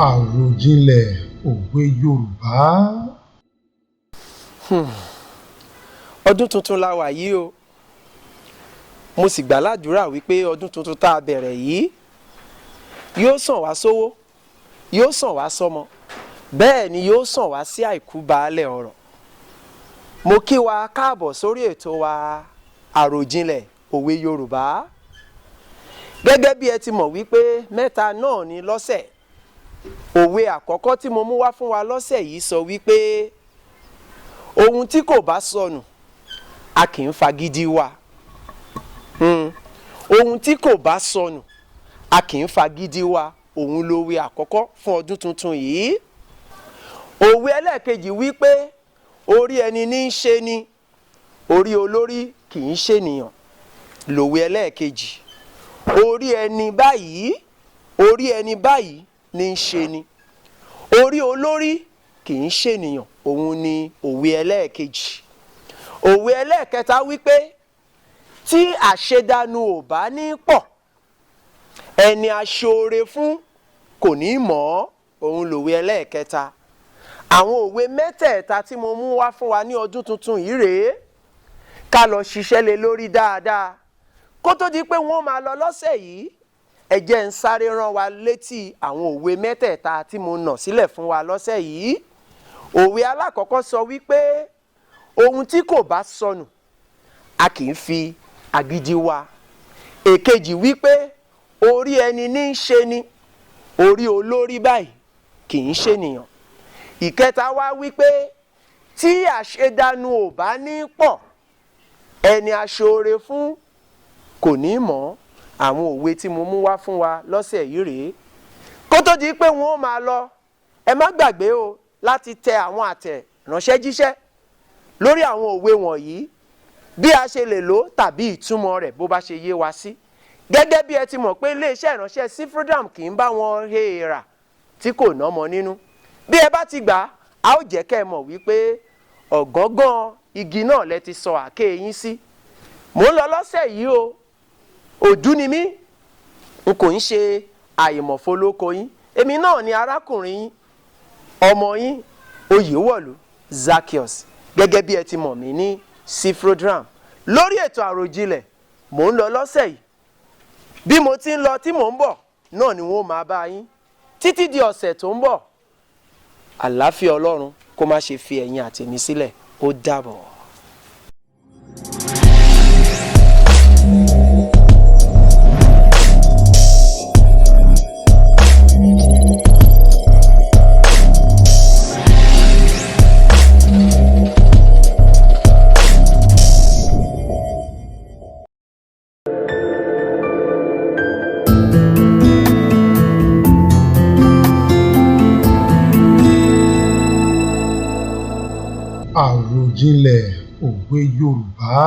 Àròjinlẹ̀ òwe Yorùbá. Ọdún tuntun la wà yìí o. Mo sì gbà ládùúrà wípé ọdún tuntun tá a bẹ̀rẹ̀ yìí yóò sàn wá sówó, yóò sàn wá sọ́mọ, bẹ́ẹ̀ ni yóò sàn wá sí àìkú baálẹ̀ ọ̀rọ̀. Mo kí wa káàbọ̀ sórí ètò wa Àròjinlẹ̀ òwe Yorùbá. Gẹ́gẹ́ bí ẹ ti mọ̀ wípé mẹ́ta náà ni lọ́sẹ̀, òwe àkọ́kọ́ tí mo mú wá fún wa lọ́sẹ̀ yìí sọ wípé ohun tí kò bá sọnù a kì í fagídí wá. Ohun tí kò bá sọnù a kì í fagídí wá, òun lòwe àkọ́kọ́ fún ọdún tuntun yìí. Òwe ẹlẹ́ẹ̀kejì wípé orí ẹni ní í ṣe ni, orí olórí kì í ṣènìyàn, lòwe ẹlẹ́ẹ̀kejì. Orí ẹni báyìí, orí ẹni báyìí ní í ṣe ni, orí olórí kì í ṣènìyàn, òun ni òwe ẹlẹ́ẹ̀kejì. Òwe ẹlẹ́ẹ̀kẹta wípé tí àṣedànù ò bá ní pọ̀, ẹni aṣoore fún kò ní mọ̀ ọ́, òun lòwe ẹlẹ́ẹ̀kẹta. Àwọn òwe mẹ́tẹ̀ẹ̀ta tí mo mú wá fún wa ní ọdún tuntun yìí rèé, ká lọ ṣiṣẹ́ lé lórí dáadáa kó tó di pé wọ́n máa lọ lọ́sẹ̀ yìí. Ẹ jẹ́ ń sáré rán wa létí àwọn òwe mẹ́tẹ̀ẹ̀ta tí mo nà sílẹ̀ fún wa lọ́sẹ̀ yìí. Òwe alákọ̀ọ́kọ́ sọ wípé ohun tí kò bá sọnù a kì í fi agídí wá. Èkejì wípé orí ẹni ní í ṣe ni, orí olórí báyìí kì í ṣènìyàn. Ìkẹta wá wípé tí àṣedànù ò bá ní pọ̀, ẹni aṣoore fún kò ní mọ̀. Àwọn òwe tí mo mú wá fún wa lọ́sẹ̀ yìí rèé. Kó tó di pé wọ́n máa lọ, ẹ má gbàgbé o láti tẹ àwọn àtẹ̀ránṣẹ́ jíṣẹ́ lórí àwọn òwe wọ̀nyí, bí a ṣe lè lò tàbí ìtumọ̀ rẹ̀ bó bá ṣe yé wa sí. Gẹ́gẹ́ bí ẹ ti mọ̀ pé iléeṣẹ́ ìránṣẹ́ Cfrodram kì í bá wọn héèrà tí kò nọ́mọ nínú. Bí ẹ bá ti gbà á, ó jẹ́ kẹ́ ẹ mọ̀ wípé ọ̀gángán igi náà lẹ ti sọ àáké yín sí. Mò ń lọ lọ́sẹ̀ yìí o. Òdú ni mí, n kò ń ṣe àìmọ̀fólókò yín. Èmi náà ni arákùnrin yín, ọmọ yín, Oyèwọ̀lú Zaccheaus, gẹ́gẹ́ bí ẹ ti mọ̀ mí ní Cfrodram. Lórí ètò Àròjinlẹ̀, mò ń lọ lọ́sẹ̀ yìí. Bí mo ti ń lọ tí mò ń bọ̀ náà ni wọ́n máa bá yín títí di ọ̀sẹ̀ tó ń bọ̀. Àlàáfíà Ọlọ́run kó má ṣe fi ẹ̀yin àtèmi sílẹ̀. Ó dàbọ̀. Àròjinlẹ̀ òwe Yorùbá.